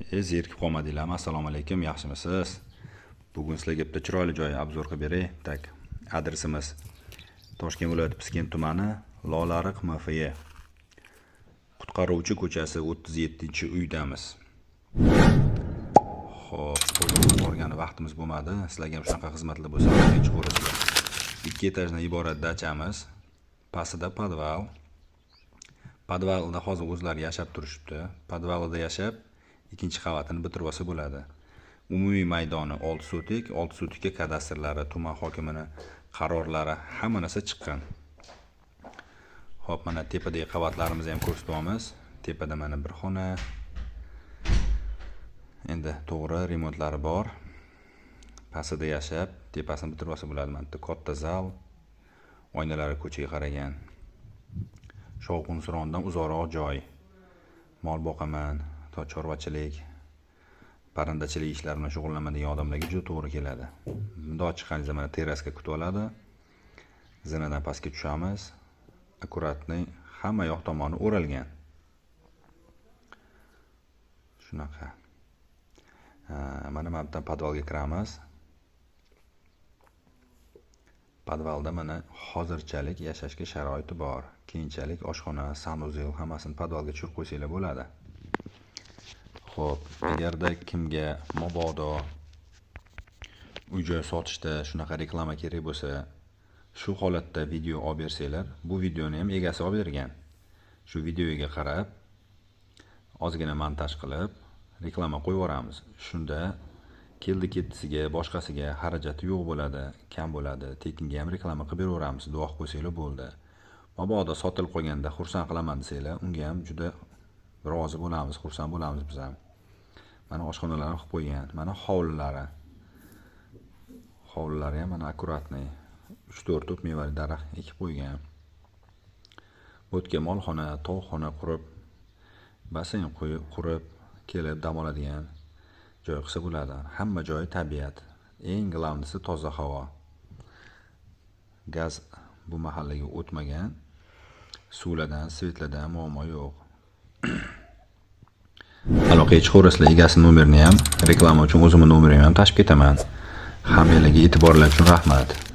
Zerikib qolmadinglarmi? Assalomu alaykum, yaxshimisiz? Bugun sizlarga bitta chiroyli joy обзор qilib beray. Так, adresimiz Toshkent viloyati Piskent tumani, Lolariq MFE. Qutqaruvchi ko'chasi 37-uydamiz. Xo'p, borgani vaqtimiz bo'lmadi. Sizlarga ham shunaqa xizmatlar bo'lsa, aloqaga chiqaverasizlar. Ikki etajdan iborat dachamiz. Pastida podval. Podvalda hozir o'zlari yashab turishibdi. Podvalida yashab, ikkinchi qavatini bitirib olsa bo'ladi. Umumiy maydoni 6 sotik, 6 sotikka kadastrlari, tuman hokimini qarorlari, hamma narsa chiqqan. Xo'p, mana tepadagi qavatlarimizni ham ko'rsatyapmiz. Tepada mana bir xona. Endi to'g'ri remontlari bor. Pastida yashab, tepasini bitirib olsa bo'ladi. Mana bitta katta zal. Oynalari ko'chaga qaragan. Shovqin-surondan uzoqroq joy. Mol boqaman, to chorvachilik, parrandachilik ishlari bilan shug'ullanadigan odamlarga juda to'g'ri keladi. Bundoq chiqqaningizda mana terraska kutib oladi. Zinadan pastga tushamiz. Аккуратный, hamma yoq tomoni o'ralgan. Shunaqa. Mana bu yerdan podvalga kiramiz. Podvalda mana hozirchalik yashashga sharoiti bor. Keyinchalik oshxona, санузел hammasini podvalga tushirib qo'ysanglar bo'ladi. Xo'p, agarda kimga mabodo uy-joy sotishda shunaqa reklama kerak bo'lsa, shu holatda video olib bersanglar, bu videoni ham egasi olib bergan. Shu videoga qarab ozgina montaj qilib reklama qo'yib yuboramiz. Shunda keldi ketdisiga, boshqasiga xarajati yo'q bo'ladi, kam bo'ladi. Tekinga ham reklama qilib beraveramiz, duo qilib qo'ysanglar bo'ldi. Mabodo sotilib qolganda xursand qilaman desanglar, unga ham juda rozi bo'lamiz, xursand bo'lamiz biz ham. Mana oshxonalarni qilib qo'ygan, mana hovlilari. Hovlilari ham mana аккуратный. 3-4 tup mevali daraxt ekib qo'ygan. Bu yerga molxona, tovuqxona qurib, basseyn qurib, kelib dam oladigan joy qilsa bo'ladi. Hamma joyi tabiat. Eng главный si toza havo. Gaz bu mahallaga o'tmagan. Suvlardan, свет lardan muammo yo'q. Aloqaga chiqaverasizlar, egasini nomerini ham, reklama uchun o'zimni nomerimni ham tashib ketaman. Hammanglarga e'tiborlar uchun rahmat.